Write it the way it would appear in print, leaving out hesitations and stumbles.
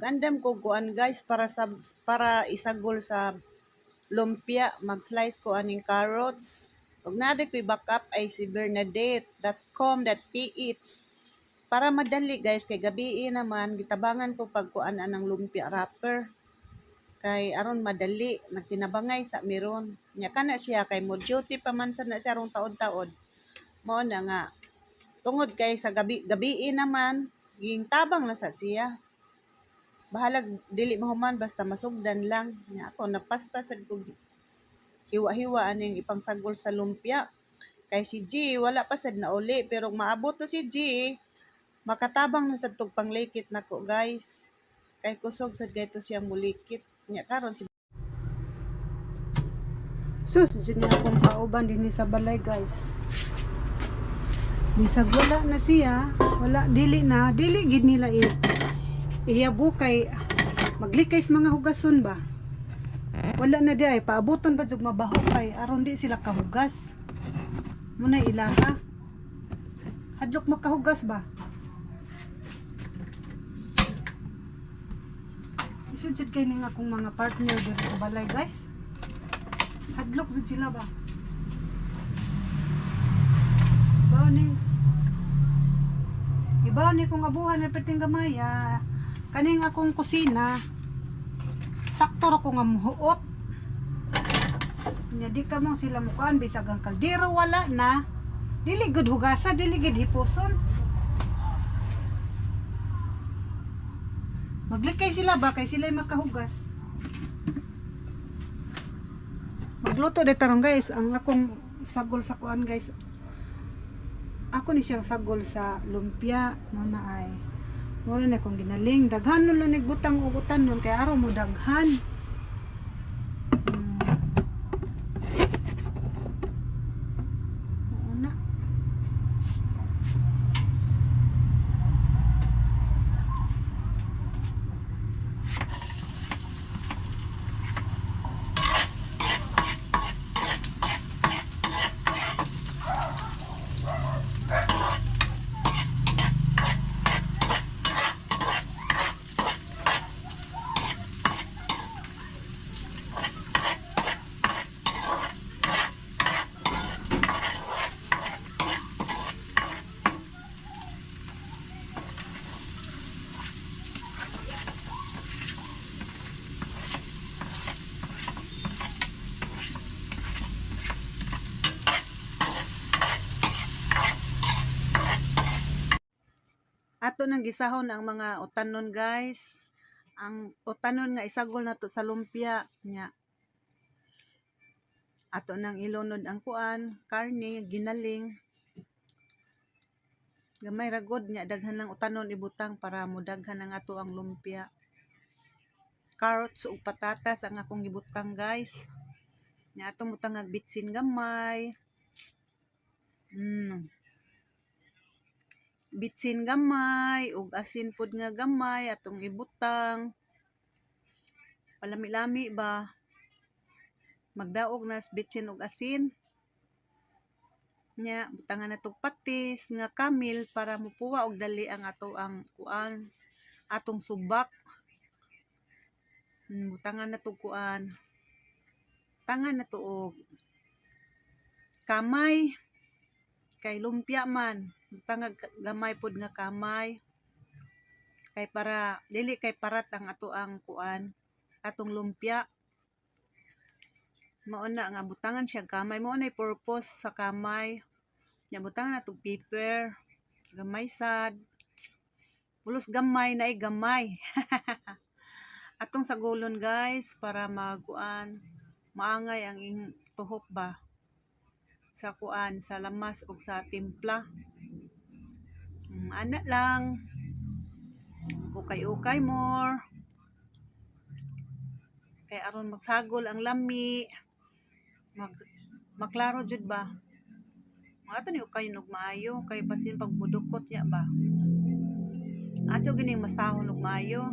Mag-andam ko kuan, guys, para isagol sa lumpia, mag-slice ko aning carrots. Ug naa ko'y backup ay si bernadette.com.ph para madali, guys, kay gabii naman gitabangan ko pagkuan anang lumpia wrapper kay aron madali nagtinabangay sa meron nya kana siya kay mo duty pa man sa na siya rong taod-taod. Mao na nga tungod kay sa gabi gabii naman tabang na sa siya, bahalag dili mahuman basta masugdan lang. Nya ako nagpaspas sad kog hiwa-hiwa aning ipangsagol sa lumpia kay si G wala pa sad nauli, pero maabot to si G, makatabang na sad tog panglikit nako, guys, kay kusog sad kay to siya mulikit. Nya karon si Sus, dyan niya akong kauban din sa balay, guys. Bisag wala na siya, wala, dili na, dili gid nila iyabo kay maglikay sa mga hugason ba. Wala na di ay paabuton pa jud mabaho kay aron di sila kahugas. Muna ilaha. Hadlok makahugas ba? Isud jud kay ning akong mga partner diri sa balay, guys. Hadlok jud sila ba? Ibaw ni Ibaw ni kong abuhan na perting gamaya. Kaning akong kusina. Sakto ra ko nga muhuot. Nya di ka mo sila mukuan bisag ang kaldero wala na. Dili gud hugasa, dili gud hipuson. Maglikay sila ba kay sila makahugas. Magluto de tarong, guys, ang akong sagol sa kuan, guys. Ako ni siyang sagol sa lumpia mo na ay. Mura na kong ginaling. Daghan nun lang nagbutang og utan nun kay araw mo daghan. Oo na. Ato nang gisahon ang mga utanon, guys. Ang utanon nga isagol nato sa lumpia nya. Ato nang ilunod ang kuan, karne, ginaling. Gamay ra gud nya daghan lang utanon ibutang para modaghan ang ato ang lumpia. Carrots ug patatas ang akong gibutang, guys. Nya atong butang ag bitsin gamay. Bitsin gamay ug asin pod nga gamay atong ibutang. Palami-lami ba? Magdaog nas bitsin ug asin. Nya butangan natog patis nga kamil para mopuwa og dali ang ato ang kuan, atong subak. Butangan natog kuan. Tangan nato og kamay kay lumpia man. Butangag gamay pod nga kamay kay para dili kay parat ang ato ang kuan, atong lumpia. Mao na nga butangan siya kamay, mao nay purpose sa kamay. Nya butangan natog pepper, gamay sad. Pulos gamay naay gamay. Atong sagolon, guys, para maguan maangay ang ing tuhok ba sa kuan, sa lamas ug sa timpla. Ana lang. Ukay-ukay more. Kay aron magsagol ang lami, mag maklaro jud ba. Ato ni ukay og maayo kay basin pag mudukot niya ba. Ato gining masahon og maayo.